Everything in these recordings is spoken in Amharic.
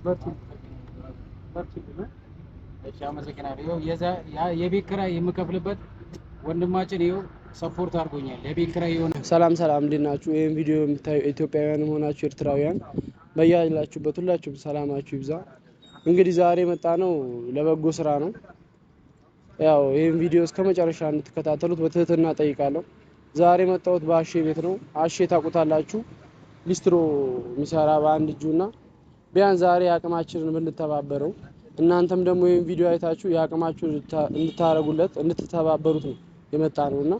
በርቱ በርቱ። እሺ፣ አመሰግናለሁ። ይኸው የቤት ኪራይ የምከፍልበት ወንድማችን ይኸው support አድርጎኛል። የቤት ኪራይ የሆነ ሰላም ሰላም፣ እንዴት ናችሁ? ይህን ቪዲዮ የምታዩ ኢትዮጵያውያንም ሆናችሁ ኤርትራውያን በያላችሁበት ሁላችሁም ሰላማችሁ ይብዛ። እንግዲህ ዛሬ የመጣ ነው ለበጎ ስራ ነው። ያው ይህን ቪዲዮ እስከ መጨረሻ እንድትከታተሉት በትህትና ጠይቃለሁ። ዛሬ የመጣሁት በአሼ ቤት ነው። አሼ ታውቁታላችሁ፣ ሊስትሮ የሚሰራ በአንድ እጁና ቢያንስ ዛሬ የአቅማችንን ብንተባበረው እናንተም ደግሞ ይህን ቪዲዮ አይታችሁ የአቅማችሁን እንድታረጉለት እንድትተባበሩት ነው የመጣ ነው እና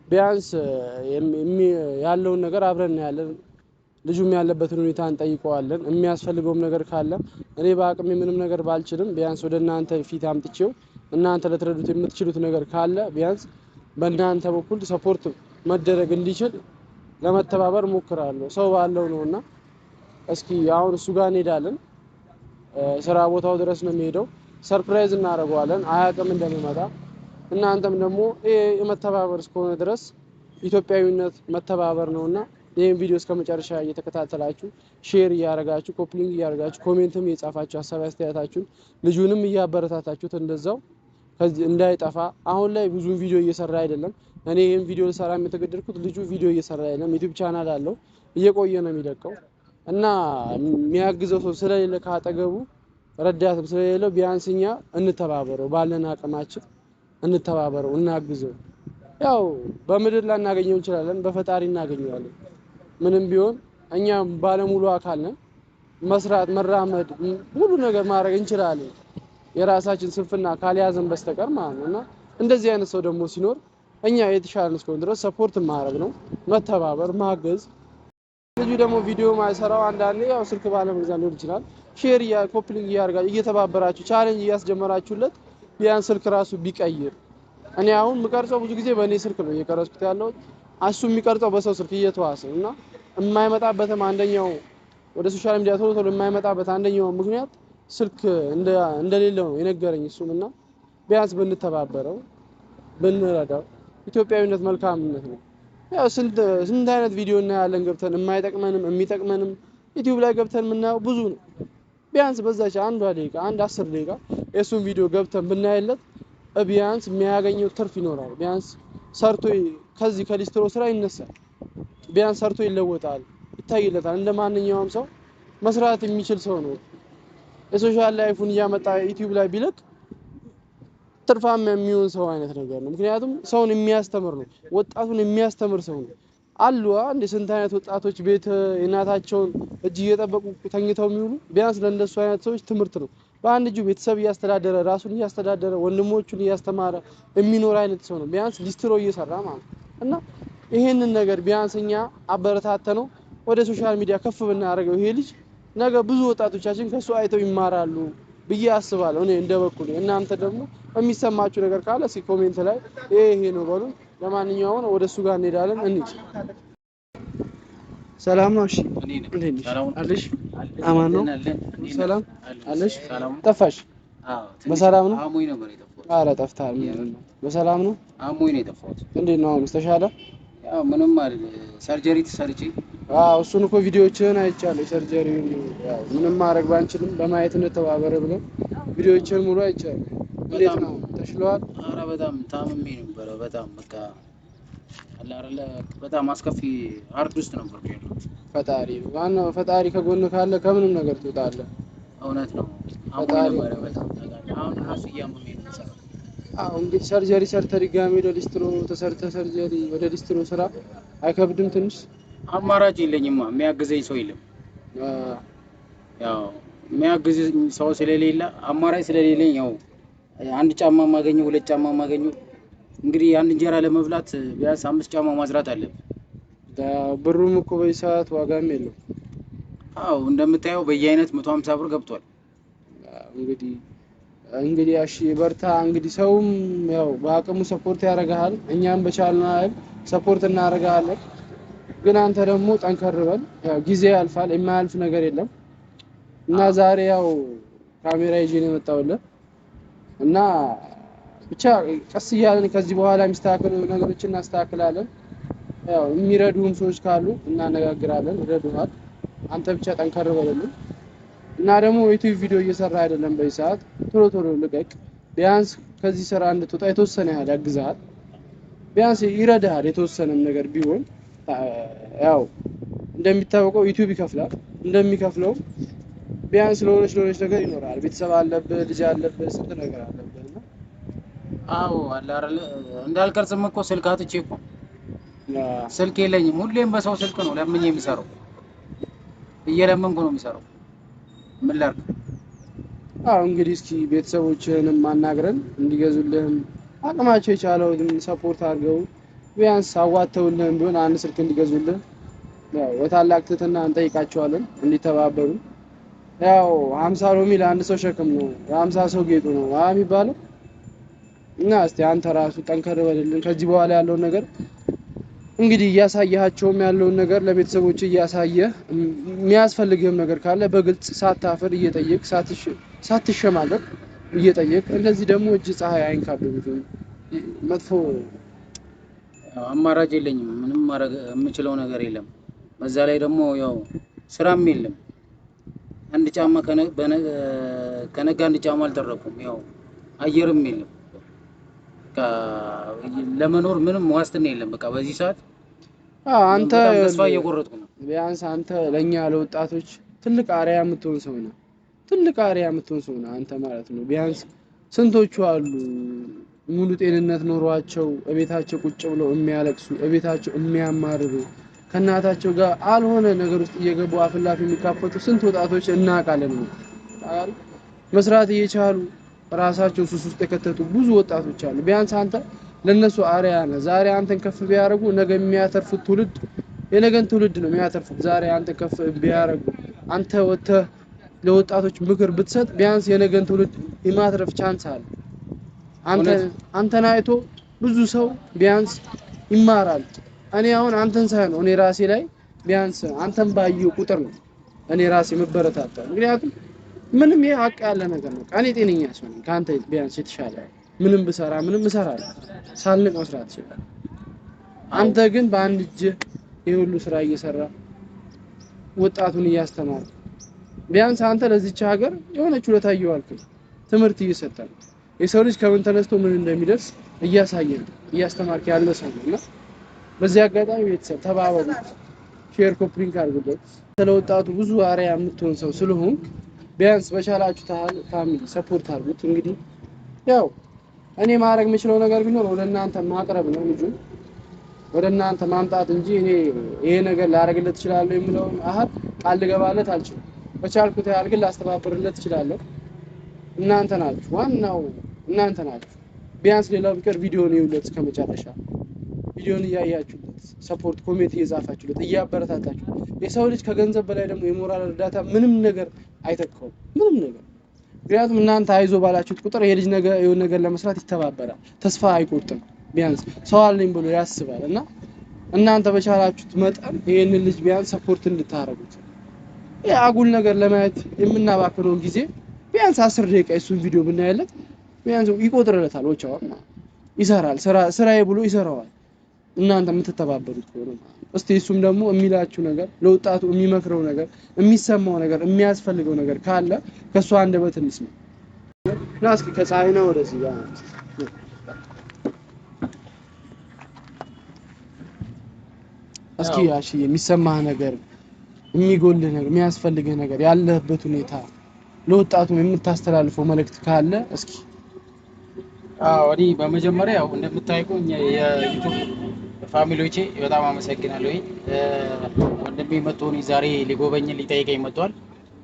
ቢያንስ ያለውን ነገር አብረን እናያለን። ልጁም ያለበትን ሁኔታ እንጠይቀዋለን። የሚያስፈልገውም ነገር ካለ እኔ በአቅሜ ምንም ነገር ባልችልም ቢያንስ ወደ እናንተ ፊት አምጥቼው እናንተ ልትረዱት የምትችሉት ነገር ካለ ቢያንስ በእናንተ በኩል support መደረግ እንዲችል ለመተባበር እሞክራለሁ። ሰው ባለው ነው እና እስኪ አሁን እሱ ጋር እንሄዳለን። ስራ ቦታው ድረስ ነው የሚሄደው። Surprise እናደርገዋለን። አያውቅም እንደሚመጣ። እናንተም ደግሞ ይሄ የመተባበር እስከሆነ ድረስ ኢትዮጵያዊነት መተባበር ነውና ይህን ቪዲዮ እስከ መጨረሻ እየተከታተላችሁ share እያደረጋችሁ copy link እያደረጋችሁ comment ም እየጻፋችሁ ሀሳብ አስተያየታችሁን ልጁንም እያበረታታችሁት እንደዛው ከዚህ እንዳይጠፋ። አሁን ላይ ብዙ ቪዲዮ እየሰራ አይደለም። እኔ ይህን ቪዲዮ ልሰራ የተገደድኩት ልጁ ቪዲዮ እየሰራ አይደለም። ዩቲዩብ ቻናል አለው፣ እየቆየ ነው የሚለቀው እና የሚያግዘው ሰው ስለሌለ ካጠገቡ ረዳትም ስለሌለው ቢያንስ እኛ እንተባበረው፣ ባለን አቅማችን እንተባበረው፣ እናግዘው። ያው በምድር ላናገኘው እንችላለን፣ በፈጣሪ እናገኘዋለን። ምንም ቢሆን እኛ ባለሙሉ አካል ነን። መስራት፣ መራመድ፣ ሁሉ ነገር ማድረግ እንችላለን፣ የራሳችን ስንፍና ካልያዘን በስተቀር ማለት ነው። እና እንደዚህ አይነት ሰው ደግሞ ሲኖር እኛ የተሻለን እስከሆን ድረስ support ማድረግ ነው፣ መተባበር፣ ማገዝ። ልጁ ደግሞ ቪዲዮ ማይሰራው አንዳንዴ ያው ስልክ ባለመግዛት ሊሆን ይችላል። Share copy link እያደረጋችሁ እየተባበራችሁ challenge እያስጀመራችሁለት ቢያንስ ስልክ ራሱ ቢቀይር። እኔ አሁን የምቀርጸው ብዙ ጊዜ በእኔ ስልክ ነው እየቀረጽኩት ያለው፣ እሱ የሚቀርጸው በሰው ስልክ እየተዋሰ ነው። እና የማይመጣበትም አንደኛው ወደ social media ቶሎ ቶሎ የማይመጣበት አንደኛው ምክንያት ስልክ እንደሌለው ነው የነገረኝ እሱም። እና ቢያንስ ብንተባበረው ብንረዳው ኢትዮጵያዊነት መልካምነት ነው። ያው ስንት ስንት አይነት ቪዲዮ እናያለን ገብተን የማይጠቅመንም የሚጠቅመንም ዩቲዩብ ላይ ገብተን የምናየው ብዙ ነው። ቢያንስ በዛች አንዷ ደቂቃ አንድ 10 ደቂቃ የእሱን ቪዲዮ ገብተን ብናይለት ቢያንስ የሚያገኘው ትርፍ ይኖራል። ቢያንስ ሰርቶ ከዚህ ከሊስትሮ ስራ ይነሳል። ቢያንስ ሰርቶ ይለወጣል፣ ይታይለታል። እንደ ማንኛውም ሰው መስራት የሚችል ሰው ነው። የ social life ኡን እያመጣ ዩቲዩብ ላይ ቢለቅ ትርፋማ የሚሆን ሰው አይነት ነገር ነው። ምክንያቱም ሰውን የሚያስተምር ነው፣ ወጣቱን የሚያስተምር ሰው ነው። አሉ እንደ ስንት አይነት ወጣቶች ቤት የእናታቸውን እጅ እየጠበቁ ተኝተው የሚውሉ፣ ቢያንስ ለእንደሱ አይነት ሰዎች ትምህርት ነው። በአንድ እጁ ቤተሰብ እያስተዳደረ፣ ራሱን እያስተዳደረ፣ ወንድሞቹን እያስተማረ የሚኖር አይነት ሰው ነው። ቢያንስ ሊስትሮ እየሰራ ማለት ነው። እና ይሄንን ነገር ቢያንስ እኛ አበረታተነው ወደ social media ከፍ ብናደርገው ይሄ ልጅ ነገ ብዙ ወጣቶቻችን ከሱ አይተው ይማራሉ ብዬ አስባለሁ። እኔ እንደ በኩሌ፣ እናንተ ደግሞ የሚሰማችሁ ነገር ካለ እስኪ comment ላይ ይሄ ይሄ ነው በሉ። ለማንኛውም ወደ እሱ ጋር እንሄዳለን። እንሂድ። ሰላም ነው? እሺ፣ እንዴት ነሽ? አለሽ? አማን ነው? ሰላም አለሽ? ጠፋሽ? በሰላም ነው? አሞኝ ነበር የጠፋሁት። ኧረ ጠፍተሃል። ምንድን ነው? በሰላም ነው? አሞኝ ነው የጠፋሁት። እንዴት ነው አሁን? ተሻለ? ያው ምንም አይደል። Surgery ተሰርቼ። አዎ፣ እሱን እኮ ቪዲዮዎችህን አይቻለሁ። Surgery ውን ያው ምንም ማድረግ ባንችልም በማየት እንተባበር ብለው ቪዲዮዎችህን ሙሉ አይቻለሁ። እንዴት ነው? ተሽሎሃል? ኧረ በጣም ታምሜ ነበረ። በጣም በቃ አለ አይደለ፣ በጣም አስከፊ hard ውስጥ ነበርኩ ያለሁት። ፈጣሪ ዋናው፣ ፈጣሪ ከጎን ካለ ከምንም ነገር ትወጣለህ። እውነት ነው። አሞኝ ፈጣሪ ነበረ በጣም ታውቃለህ። አሁን ራሱ እያመመኝ ነው የምሰራው። አዎ፣ እንግዲህ surgery ሰርተህ ድጋሚ ወደ ሊስትሮ ተሰርተህ surgery ወደ ሊስትሮ ስራ አይከብድም ትንሽ? አማራጭ የለኝማ፣ የሚያግዘኝ ሰው የለም። ያው የሚያግዘኝ ሰው ስለሌለ፣ አማራጭ ስለሌለኝ ያው አንድ ጫማ የማገኘው ሁለት ጫማ የማገኘው እንግዲህ አንድ እንጀራ ለመብላት ቢያንስ 5 ጫማ ማዝራት አለብን። ብሩም እኮ በዚህ ሰዓት ዋጋም የለውም። አዎ፣ እንደምታየው በየአይነት 150 ብር ገብቷል። እንግዲህ እሺ በርታ። እንግዲህ ሰውም ያው በአቅሙ support ያደርግሃል፣ እኛም በቻልነው ያህል support እናደርግሃለን። ግን አንተ ደግሞ ጠንከር በል። ያው ጊዜ ያልፋል፣ የማያልፍ ነገር የለም። እና ዛሬ ያው ካሜራ ይዤ ነው የመጣሁልህ እና ብቻ ቀስ እያለን ከዚህ በኋላ የሚስተካከሉ ነገሮችን እናስተካክላለን። ያው የሚረዱህም ሰዎች ካሉ እናነጋግራለን፣ ይረዱሃል። አንተ ብቻ ጠንከር በልልን። እና ደግሞ ዩቲዩብ ቪዲዮ እየሰራ አይደለም በዚህ ሰዓት። ቶሎ ቶሎ ልቀቅ። ቢያንስ ከዚህ ስራ እንድትወጣ የተወሰነ ያህል ያግዝሃል፣ ቢያንስ ይረዳሃል። የተወሰነም ነገር ቢሆን ያው እንደሚታወቀው ዩቲዩብ ይከፍላል። እንደሚከፍለው ቢያንስ ለሆነች ለሆነች ነገር ይኖራል። ቤተሰብ አለብህ፣ ልጅ አለብህ፣ ስንት ነገር አለብህ እና አዎ አለ አይደለ እንዳልቀርጽም እኮ ስልክ አጥቼ እኮ ስልክ የለኝም። ሁሌም በሰው ስልክ ነው ለምኜ የሚሰራው፣ እየለመንኩ ነው የሚሰራው። ምን ላድርግ? አዎ እንግዲህ እስኪ ቤተሰቦችህንም አናግረን እንዲገዙልህም አቅማቸው የቻለውን support አድርገው ቢያንስ አዋተውልህም ቢሆን አንድ ስልክ እንዲገዙልህ ያው በታላቅ ትህትና እንጠይቃቸዋለን እንዲተባበሩ። ያው 50 ሎሚ ለአንድ ሰው ሸክም ነው፣ ለ50 ሰው ጌጡ ነው የሚባለው። እና እስቲ አንተ ራሱ ጠንከር በልልን። ከዚህ በኋላ ያለውን ነገር እንግዲህ እያሳየሃቸውም ያለውን ነገር ለቤተሰቦች እያሳየህ የሚያስፈልግህም ነገር ካለ በግልጽ ሳታፍር እየጠየቅ ሳትሸማቀቅ እየጠየቅ፣ እንደዚህ ደግሞ እጅ ፀሐይ አይንካብህ። ብዙ መጥፎ አማራጭ የለኝም። ምንም ማድረግ የምችለው ነገር የለም። በዛ ላይ ደግሞ ያው ስራም የለም። አንድ ጫማ ከነጋ አንድ ጫማ አልጠረኩም። ያው አየርም የለም። በቃ ለመኖር ምንም ዋስትና የለም። በቃ በዚህ ሰዓት አንተ በጣም ተስፋ እየቆረጥኩ ነው። ቢያንስ አንተ ለእኛ ለወጣቶች ትልቅ አርአያ የምትሆን ሰው ነህ። ትልቅ አርአያ የምትሆን ሰው ነህ አንተ ማለት ነው። ቢያንስ ስንቶቹ አሉ ሙሉ ጤንነት ኖሯቸው እቤታቸው ቁጭ ብለው የሚያለቅሱ፣ እቤታቸው የሚያማርሩ፣ ከእናታቸው ጋር አልሆነ ነገር ውስጥ እየገቡ አፍላፊ የሚካፈቱ ስንት ወጣቶች እናውቃለን። መስራት እየቻሉ ራሳቸው ሱስ ውስጥ የከተቱ ብዙ ወጣቶች አሉ። ቢያንስ አንተ ለነሱ አርአያ ነህ። ዛሬ አንተን ከፍ ቢያደርጉ ነገ የሚያተርፉት ትውልድ የነገን ትውልድ ነው የሚያተርፉት። ዛሬ አንተ ከፍ ቢያደርጉ አንተ ወጥተህ ለወጣቶች ምክር ብትሰጥ ቢያንስ የነገን ትውልድ የማትረፍ chance አለ። አንተን አይቶ ብዙ ሰው ቢያንስ ይማራል። እኔ አሁን አንተን ሳይሆን እኔ ራሴ ላይ ቢያንስ አንተን ባየው ቁጥር ነው እኔ ራሴ መበረታታ። ምክንያቱም ምንም ይሄ ሀቅ ያለ ነገር ነው። እኔ ጤነኛ ሰው ነኝ። ከአንተ ቢያንስ የተሻለ ምንም ብሰራ ምንም እሰራለሁ፣ ሳልንቅ መስራት እችላለሁ። አንተ ግን በአንድ እጅህ ይሄ ሁሉ ስራ እየሰራ ወጣቱን እያስተማረ ቢያንስ አንተ ለዚች ሀገር የሆነች ውለታ እየዋልክ ነው። ትምህርት እየሰጠ ነው። የሰው ልጅ ከምን ተነስቶ ምን እንደሚደርስ እያሳየ ነው፣ እያስተማርክ ያለ ሰው ነው። እና በዚህ አጋጣሚ ቤተሰብ ተባበሩት፣ share copy link አድርጉለት። ለወጣቱ ብዙ አርአያ የምትሆን ሰው ስለሆንክ ቢያንስ በቻላችሁ ታህል family support አድርጉት። እንግዲህ ያው እኔ ማድረግ የምችለው ነገር ቢኖር ወደ እናንተ ማቅረብ ነው፣ ልጁን ወደ እናንተ ማምጣት እንጂ እኔ ይሄ ነገር ላደርግለት እችላለሁ የምለውን አህል ቃል ልገባለት አልችልም። በቻልኩት ያህል ግን ላስተባብርለት እችላለሁ። እናንተ ናችሁ ዋናው፣ እናንተ ናችሁ። ቢያንስ ሌላው ቢቀር ቪዲዮን ይውለት እስከ መጨረሻ ቪዲዮን እያያችሁለት support comment እየጻፋችሁለት እያበረታታችሁ። የሰው ልጅ ከገንዘብ በላይ ደግሞ የሞራል እርዳታ ምንም ነገር አይተካውም፣ ምንም ነገር። ምክንያቱም እናንተ አይዞ ባላችሁት ቁጥር ይሄ ልጅ ነገ የሆነ ነገር ለመስራት ይተባበራል፣ ተስፋ አይቆርጥም። ቢያንስ ሰው አለኝ ብሎ ያስባል። እና እናንተ በቻላችሁት መጠን ይሄንን ልጅ ቢያንስ support እንድታረጉት ይሄ አጉል ነገር ለማየት የምናባክነውን ጊዜ ቢያንስ 10 ደቂቃ የሱን ቪዲዮ ብናየለት ቢያንስ ይቆጥርለታል፣ ወጫው ይሰራል፣ ስራዬ ብሎ ይሰራዋል። እናንተ የምትተባበሩት ከሆነ እስቲ እሱም ደግሞ የሚላችሁ ነገር ለወጣቱ የሚመክረው ነገር የሚሰማው ነገር የሚያስፈልገው ነገር ካለ ከእሱ አንደበት እንስማ። እና እስኪ ከፀሐይ ነው ወደዚህ ጋር እስኪ ያሺ የሚሰማህ ነገር የሚጎልህ ነገር የሚያስፈልግህ ነገር ያለህበት ሁኔታ ለወጣቱ የምታስተላልፈው መልእክት ካለ እስኪ። አዎ እኔ በመጀመሪያ ያው እንደምታውቁኝ የዩቲዩብ family ዎቼ በጣም አመሰግናለሁ። ወንድሜ መጥቶ እኔ ዛሬ ሊጎበኝ ሊጠይቀኝ መጥቷል።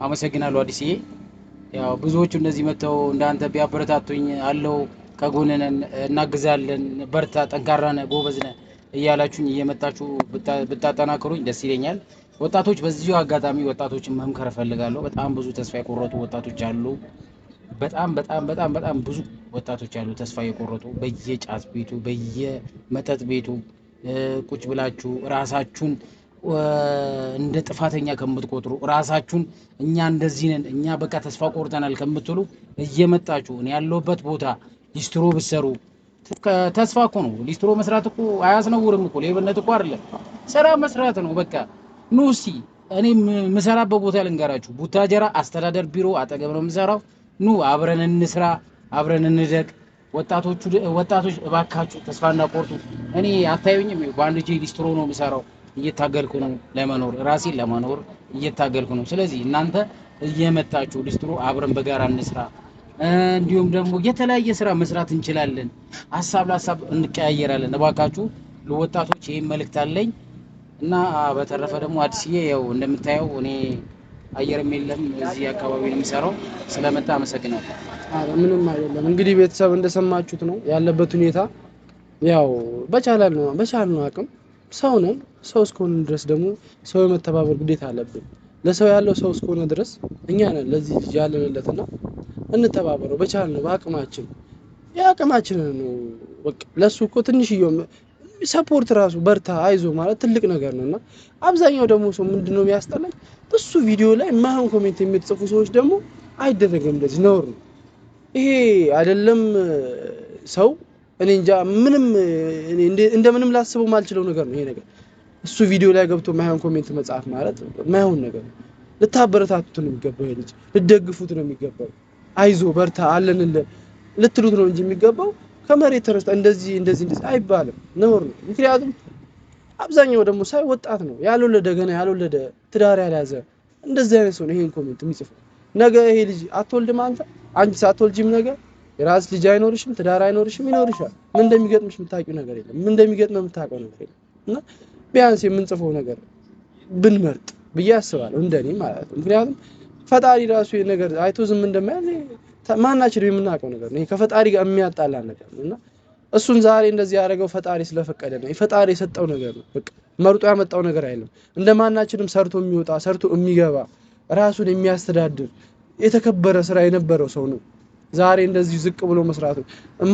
አመሰግናለሁ አዲስዬ። ያው ብዙዎቹ እንደዚህ መጥተው እንዳንተ ቢያበረታቱኝ አለው ከጎንህ ነን፣ እናግዛለን፣ በርታ፣ ጠንካራ ነህ፣ ጎበዝ ነህ እያላችሁኝ እየመጣችሁ ብታጠናክሩኝ ደስ ይለኛል። ወጣቶች በዚሁ አጋጣሚ ወጣቶችን መምከር እፈልጋለሁ። በጣም ብዙ ተስፋ የቆረጡ ወጣቶች አሉ። በጣም በጣም በጣም በጣም ብዙ ወጣቶች አሉ ተስፋ የቆረጡ በየጫት ቤቱ በየመጠጥ ቤቱ ቁጭ ብላችሁ ራሳችሁን እንደ ጥፋተኛ ከምትቆጥሩ ራሳችሁን እኛ እንደዚህ ነን እኛ በቃ ተስፋ ቆርጠናል ከምትሉ እየመጣችሁ እኔ ያለሁበት ቦታ ሊስትሮ ብትሰሩ ተስፋ እኮ ነው። ሊስትሮ መስራት እኮ አያስነውርም እኮ ሌብነት እኮ አይደለም፣ ስራ መስራት ነው። በቃ ኑ እስኪ እኔ የምሰራበት ቦታ ልንገራችሁ፣ ቡታጀራ አስተዳደር ቢሮ አጠገብ ነው የምሰራው። ኑ አብረን እንስራ፣ አብረን እንደግ። ወጣቶቹ ወጣቶች እባካችሁ ተስፋ እንዳቆርጡ። እኔ አታዩኝም? በአንድ እጄ ሊስትሮ ነው የምሰራው። እየታገልኩ ነው ለመኖር፣ ራሴን ለመኖር እየታገልኩ ነው። ስለዚህ እናንተ እየመጣችሁ ሊስትሮ አብረን በጋራ እንስራ። እንዲሁም ደግሞ የተለያየ ስራ መስራት እንችላለን። ሀሳብ ለሀሳብ እንቀያየራለን። እባካችሁ ለወጣቶች ይህን መልእክት አለኝ እና በተረፈ ደግሞ አዲስዬ ያው እንደምታየው እኔ አየርም የለም እዚህ አካባቢ ነው የሚሰራው። ስለመጣ አመሰግናለሁ። አረ ምንም አይደለም። እንግዲህ ቤተሰብ እንደሰማችሁት ነው ያለበት ሁኔታ። ያው በቻልነው በቻልነው አቅም ሰው ነን። ሰው እስከሆነ ድረስ ደግሞ ሰው የመተባበር ግዴታ አለብን። ለሰው ያለው ሰው እስከሆነ ድረስ እኛ ነን ለዚህ ልጅ ያለንለትና እንተባበረው በቻልነው በአቅማችን የአቅማችንን ነው። በቃ ለሱ እኮ ትንሽዬው support ራሱ በርታ አይዞ ማለት ትልቅ ነገር ነው። እና አብዛኛው ደግሞ ሰው ምንድነው የሚያስጠላኝ እሱ ቪዲዮ ላይ የማይሆን comment የምትጽፉ ሰዎች ደግሞ አይደረግም፣ እንደዚህ ነውር ነው ይሄ አይደለም። ሰው እኔ እንጃ ምንም እኔ እንደምንም ላስበው ማልችለው ነገር ነው ይሄ ነገር። እሱ ቪዲዮ ላይ ገብቶ የማይሆን comment መጻፍ ማለት የማይሆን ነገር ነው። ልታበረታቱት ነው የሚገባው፣ ይሄ ልጅ ልትደግፉት ነው የሚገባው። አይዞ በርታ አለንልህ ልትሉት ነው እንጂ የሚገባው ከመሬት ተነስቶ እንደዚህ እንደዚህ እንደዚህ አይባልም፣ ነውር ነው። ምክንያቱም አብዛኛው ደግሞ ሳይ ወጣት ነው ያልወለደ፣ ገና ያልወለደ፣ ትዳር ያልያዘ እንደዚህ አይነት ሰው ነው ይሄን comment የሚጽፈው። ነገ ይሄ ልጅ አትወልድም አንተ አንቺ ሳትወልጂም ነገ የራስ ልጅ አይኖርሽም፣ ትዳር አይኖርሽም፣ ይኖርሻል። ምን እንደሚገጥምሽ የምታውቂው ነገር የለም። ምን እንደሚገጥም የምታውቀው ነገር የለም። እና ቢያንስ የምንጽፈው ነገር ብንመርጥ ብዬ አስባለሁ፣ እንደኔ ማለት ነው። ምክንያቱም ፈጣሪ ራሱ ይሄ ነገር አይቶ ዝም እንደማይል ማናችንም የምናውቀው ነገር ነው። ይሄ ከፈጣሪ ጋር የሚያጣላ ነገር ነው። እና እሱን ዛሬ እንደዚህ ያደረገው ፈጣሪ ስለፈቀደ ነው። ፈጣሪ የሰጠው ነገር ነው። በቃ መርጦ ያመጣው ነገር አይደለም። እንደማናችንም ሰርቶ የሚወጣ ሰርቶ የሚገባ ራሱን የሚያስተዳድር የተከበረ ስራ የነበረው ሰው ነው። ዛሬ እንደዚህ ዝቅ ብሎ መስራቱ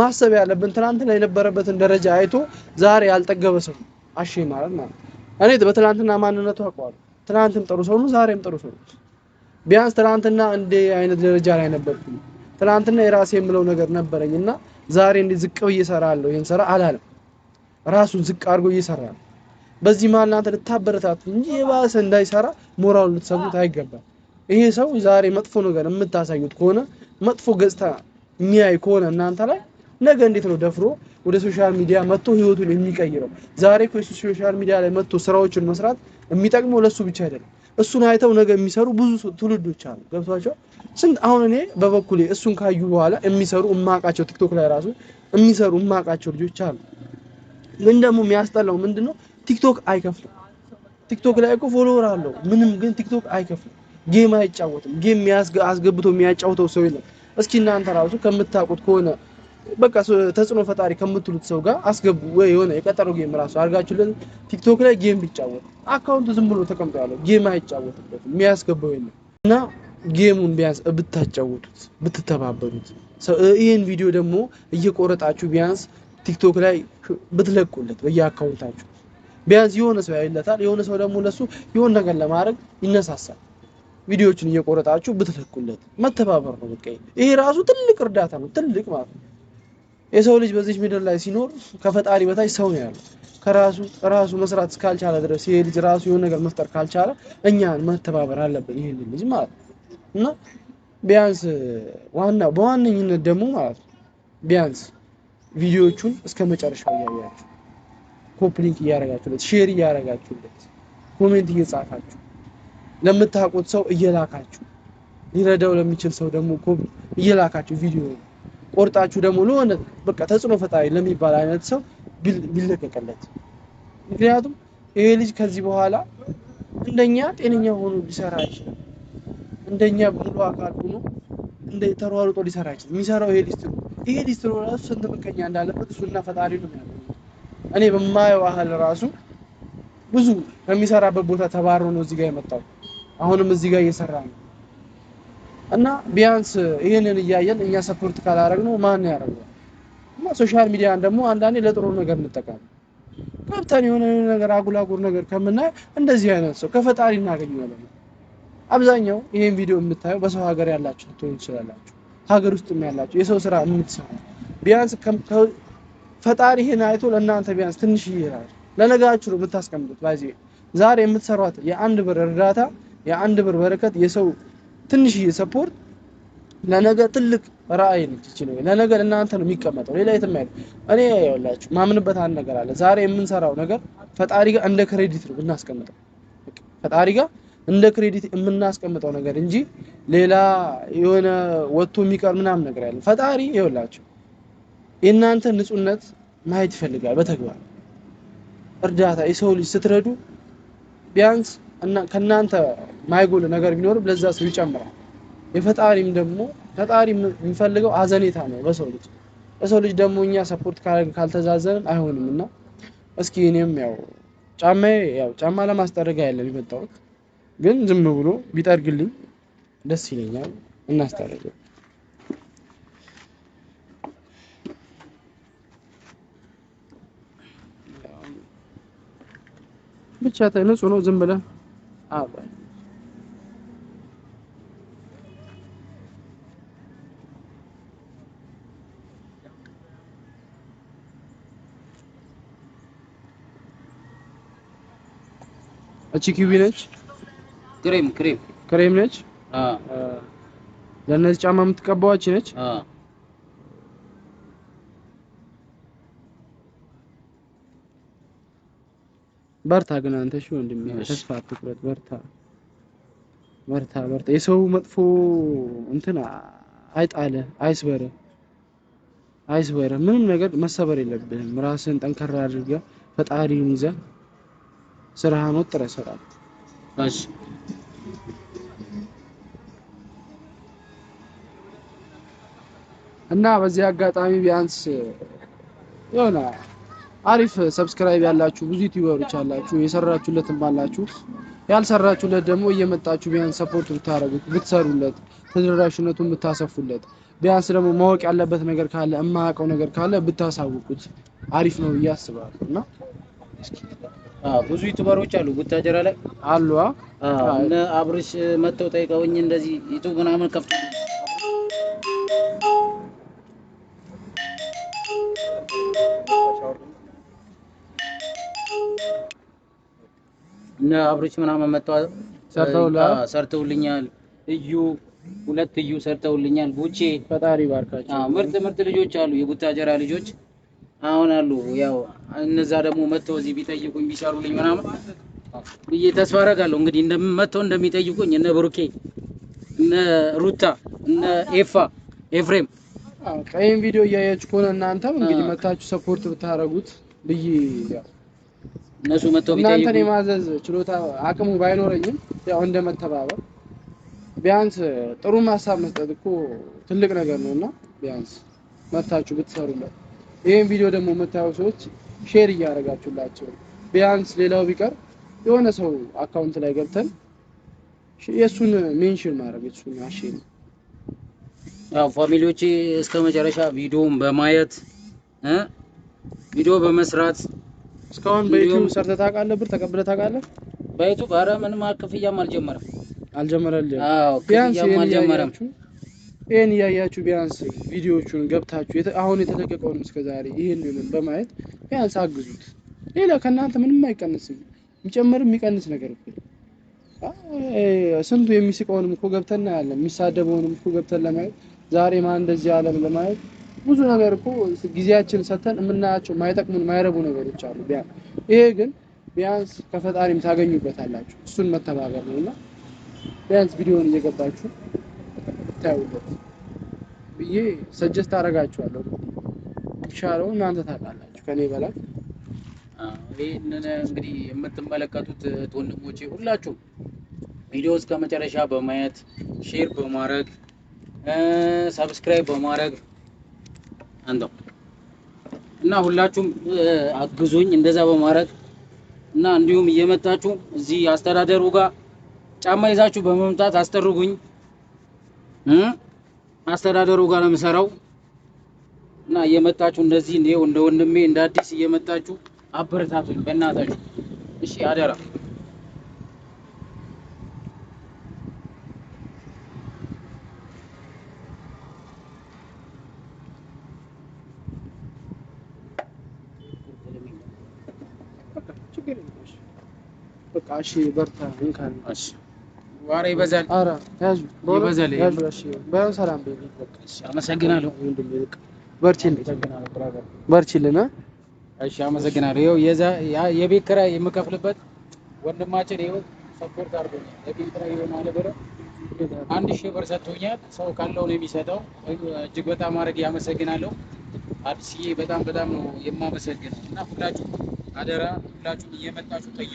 ማሰብ ያለብን ትናንትና የነበረበትን ደረጃ አይቶ ዛሬ ያልጠገበ ሰው ነው አሼ ማለት ማለት እኔ በትናንትና ማንነቱ አውቀዋለሁ። ትናንትም ጥሩ ሰው ነው፣ ዛሬም ጥሩ ሰው ነው። ቢያንስ ትናንትና እንደ አይነት ደረጃ ላይ ነበርኩኝ። ትናንትና የራሴ የምለው ነገር ነበረኝ እና ዛሬ እንዲህ ዝቅ ብዬ እሰራለሁ ይሄን ስራ አላለም። ራሱን ዝቅ አድርጎ እየሰራ ነው። በዚህ መሀል እናንተ ልታበረታቱ እንጂ የባሰ እንዳይሰራ ሞራሉን ልትሰብሩት አይገባም። ይሄ ሰው ዛሬ መጥፎ ነገር የምታሳዩት ከሆነ፣ መጥፎ ገጽታ የሚያይ ከሆነ እናንተ ላይ ነገ እንዴት ነው ደፍሮ ወደ social media መጥቶ ህይወቱን የሚቀይረው? ዛሬ እኮ የሱ social media ላይ መጥቶ ስራዎችን መስራት የሚጠቅመው ለሱ ብቻ አይደለም። እሱን አይተው ነገ የሚሰሩ ብዙ ትውልዶች አሉ። ገብቷቸው ስንት አሁን እኔ በበኩሌ እሱን ካዩ በኋላ የሚሰሩ እማቃቸው ቲክቶክ ላይ ራሱ የሚሰሩ እማቃቸው ልጆች አሉ። ግን ደግሞ የሚያስጠላው ምንድነው? ቲክቶክ አይከፍልም። ቲክቶክ ላይ እኮ follower አለው ምንም፣ ግን ቲክቶክ አይከፍልም። game አይጫወትም። game አስገብቶ የሚያጫውተው ሰው የለም። እስኪ እናንተ ራሱ ከምታውቁት ከሆነ በቃ ተጽዕኖ ፈጣሪ ከምትሉት ሰው ጋር አስገቡ ወይ የሆነ የቀጠሮ game ራሱ አድርጋችሁለት ቲክቶክ ላይ game ቢጫወት account ኡ ዝም ብሎ ተቀምጦ ያለው game አይጫወትበትም፣ የሚያስገባው የለም። እና game ኡን ቢያንስ ብታጫወቱት ብትተባበሩት፣ ይህን ቪዲዮ ደግሞ እየቆረጣችሁ ቢያንስ ቲክቶክ ላይ ብትለቁለት በየ account ኣችሁ ቢያንስ የሆነ ሰው ያይለታል፣ የሆነ ሰው ደግሞ ለሱ የሆነ ነገር ለማድረግ ይነሳሳል። ቪዲዮዎችን እየቆረጣችሁ ብትለቁለት መተባበር ነው። በቃ ይሄ ራሱ ትልቅ እርዳታ ነው፣ ትልቅ ማለት ነው። የሰው ልጅ በዚህ ምድር ላይ ሲኖር ከፈጣሪ በታች ሰው ነው ያለው። ከራሱ ራሱ መስራት እስካልቻለ ድረስ ይሄ ልጅ ራሱ የሆነ ነገር መፍጠር ካልቻለ እኛን መተባበር አለብን ይሄን ልጅ ማለት ነው። እና ቢያንስ ዋና በዋነኝነት ደግሞ ማለት ነው ቢያንስ ቪዲዮዎቹን እስከ መጨረሻው እያያችሁ copy link እያደረጋችሁለት፣ share እያደረጋችሁለት፣ comment እየጻፋችሁ ለምታውቁት ሰው እየላካችሁ ሊረዳው ለሚችል ሰው ደግሞ ኮፒ እየላካችሁ ቪዲዮ ቆርጣችሁ ደግሞ ለሆነ በቃ ተጽዕኖ ፈጣሪ ለሚባል አይነት ሰው ቢለቀቅለት። ምክንያቱም ይሄ ልጅ ከዚህ በኋላ እንደኛ ጤነኛ ሆኖ ሊሰራ አይችልም። እንደኛ ሙሉ አካል ሆኖ እንደ ተሯሩጦ ሊሰራ አይችልም። የሚሰራው ይሄ ሊስትሮ ይሄ ሊስትሮ ራሱ ስንት ምቀኛ እንዳለበት እሱና ፈጣሪ ነው የሚያውቀው። እኔ በማየው ያህል ራሱ ብዙ ከሚሰራበት ቦታ ተባሮ ነው እዚህ ጋር የመጣው። አሁንም እዚህ ጋር እየሰራ ነው። እና ቢያንስ ይህንን እያየን እኛ support ካላደረግነው ማን ያደርገዋል? እና social media ን ደግሞ አንዳንዴ ለጥሩ ነገር እንጠቀም። ገብተን የሆነ ነገር አጉላጉር ነገር ከምናይ እንደዚህ አይነት ሰው ከፈጣሪ እናገኘዋለን። አብዛኛው ይሄን ቪዲዮ የምታየው በሰው ሀገር ያላችሁ ልትሆኑ ትችላላችሁ። ሀገር ውስጥም ያላችሁ የሰው ስራ የምትሰሩ ቢያንስ ፈጣሪ ይሄን አይቶ ለእናንተ ቢያንስ ትንሽ ይላል ለነጋችሁ ነው የምታስቀምጡት። ባይዚ ዛሬ የምትሰሯት የአንድ ብር እርዳታ፣ የአንድ ብር በረከት፣ የሰው ትንሽዬ support ለነገ ትልቅ ራዕይ ነች። እቺ ነው ለነገ ለእናንተ ነው የሚቀመጠው፣ ሌላ የትም አይደለም። እኔ ያውላችሁ ማምንበት አንድ ነገር አለ። ዛሬ የምንሰራው ነገር ፈጣሪ ጋር እንደ credit ነው ብናስቀምጠው፣ ፈጣሪ ጋር እንደ credit የምናስቀምጠው ነገር እንጂ ሌላ የሆነ ወጥቶ የሚቀር ምናምን ነገር ያለ ፈጣሪ ይኸውላችሁ የእናንተ ንጹህነት ማየት ይፈልጋል በተግባር። እርዳታ የሰው ልጅ ስትረዱ ቢያንስ እና ከእናንተ ማይጎል ነገር ቢኖርም ለዛ ሰው ይጨምራል። የፈጣሪም ደግሞ ፈጣሪ የሚፈልገው አዘኔታ ነው በሰው ልጅ። በሰው ልጅ ደግሞ እኛ support ካልተዛዘንን አይሆንም። እና እስኪ እኔም ያው ጫማዬ ያው ጫማ ለማስጠረግ አይደለም የመጣሁት፣ ግን ዝም ብሎ ቢጠርግልኝ ደስ ይለኛል። እናስጠርገው። ብቻ ንጹህ ነው። ዝም ብለህ አባ እቺ ኪዊ ነች፣ ክሬም ክሬም ክሬም ነች። አ ለእነዚህ ጫማ የምትቀባው እቺ ነች። አ በርታ ግን አንተ እሺ ወንድሜ፣ ተስፋ አትቁረጥ። በርታ በርታ በርታ። የሰው መጥፎ እንትን አይጣልህ፣ አይስበርህ አይስበርህ። ምንም ነገር መሰበር የለብህም። ራስህን ጠንከራ አድርገህ ፈጣሪን ይዘህ ስራህን ወጥረህ ስራ። እሺ እና በዚህ አጋጣሚ ቢያንስ የሆነ አሪፍ subscribe ያላችሁ ብዙ YouTuber ኦች አላችሁ፣ የሰራችሁለትም አላችሁ፣ ያልሰራችሁለት ደግሞ እየመጣችሁ ቢያንስ support ብታረጉት ብትሰሩለት፣ ተደራሽነቱን ብታሰፉለት፣ ቢያንስ ደግሞ ማወቅ ያለበት ነገር ካለ የማያውቀው ነገር ካለ ብታሳውቁት አሪፍ ነው ብዬ አስባለሁ። እና ብዙ YouTuber ኦች አሉ ቡታጀራ ላይ አሉ እነ አብርሽ መጥተው ጠይቀውኝ እንደዚህ YouTube ምናምን ከፍቶ እነ አብርሽ ምናምን መጥተው ሰርተውልኛል። እዩ ሁለት እዩ ሰርተውልኛል። ቡቼ ፈጣሪ ባርካቸው። ምርጥ ምርጥ ልጆች አሉ፣ የቡታጀራ ልጆች አሁን አሉ። ያው እነዛ ደግሞ መጥተው እዚህ ቢጠይቁኝ ቢሰሩልኝ ምናምን ብዬ ተስፋ አደርጋለሁ። እንግዲህ መጥተው እንደሚጠይቁኝ እነ ብሩኬ፣ እነ ሩታ፣ እነ ኤፋ ኤፍሬም ይሄን ቪዲዮ እያያችሁ ከሆነ እናንተም እንግዲህ መታችሁ support ብታረጉት ብዬ እነሱ መጥተው ቢጠይቁኝ እናንተን የማዘዝ ችሎታ አቅሙ ባይኖረኝም ያው እንደመተባበር ቢያንስ ጥሩ ሀሳብ መስጠት እኮ ትልቅ ነገር ነውና ቢያንስ መታችሁ ብትሰሩለት። ይሄን ቪዲዮ ደግሞ የምታዩ ሰዎች share እያደረጋችሁላቸው ቢያንስ ሌላው ቢቀር የሆነ ሰው account ላይ ገብተን የሱን mention ማድረግ የሱን አሼር። ያው family ዎቼ እስከ መጨረሻ ቪዲዮውን በማየት ቪዲዮ በመስራት እስካሁን በ YouTube ሰርተህ ታውቃለህ? ብር ተቀብለህ ታውቃለህ? በ YouTube ኧረ ምንም ክፍያም አልጀመረም። አልጀመረልህም? አዎ ክፍያም አልጀመረም። ይሄን እያያችሁ ቢያንስ ቪዲዮዎቹን ገብታችሁ አሁን የተለቀቀውን እስከዛሬ ይሄንን በማየት ቢያንስ አግዙት። ሌላ ከእናንተ ምንም አይቀንስም፣ የሚጨምርም የሚቀንስ ነገር እኮ ስንቱ የሚስቀውንም እኮ ገብተን እናያለን፣ የሚሳደበውንም እኮ ገብተን ለማየት ዛሬ ማን እንደዚህ አለም ለማየት ብዙ ነገር እኮ ጊዜያችን ሰተን የምናያቸው ማይጠቅሙን ማይረቡ ነገሮች አሉ። ቢያንስ ይሄ ግን ቢያንስ ከፈጣሪም ታገኙበታላችሁ። እሱን መተባበር ነውና ቢያንስ ቪዲዮውን እየገባችሁ ታዩበት ብዬ suggest አደርጋችኋለሁ። ይሻለው እናንተ ታውቃላችሁ ከኔ በላይ። ይሄንን እንግዲህ የምትመለከቱት ወንድሞቼ ሁላችሁ ቪዲዮ እስከ መጨረሻ በማየት share በማድረግ subscribe በማድረግ አንተው እና ሁላችሁም አግዙኝ እንደዛ በማድረግ እና እንዲሁም እየመጣችሁ እዚህ አስተዳደሩ ጋር ጫማ ይዛችሁ በመምጣት አስጠርጉኝ። አስተዳደሩ ጋር ነው የምሰራው እና እየመጣችሁ እንደዚህ እንደ ወንድሜ እንደ አዲስ እየመጣችሁ አበረታቱኝ በእናታችሁ። እሺ አደራ። በቃ እሺ፣ በርታ። እንካን። እሺ፣ ኧረ ይበዛል። ኧረ ያዙ፣ በእውነት ይበዛል። ያዙ። እሺ፣ ባይሆን ሰላም በይልኝ በቃ። እሺ፣ አመሰግናለሁ። ወንድሜ በቃ በርቺልኝ፣ በርቺልን። እ? እሺ፣ አመሰግናለሁ። ይኸው የቤት ኪራይ የምከፍልበት ወንድማችን ይኸው support አድርጎኛል። የቤት ኪራይ ይሆናል ብሎ 1000 ብር ሰጥቶኛል። ሰው ካለው ነው የሚሰጠው። እጅግ በጣም አድርጌ አመሰግናለሁ። አዲስዬ በጣም በጣም ነው የማመሰግነው እና ሁላችሁም አደራ ሁላችሁም እየመጣችሁ ጠይቁ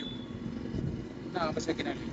እና አመሰግናለሁ።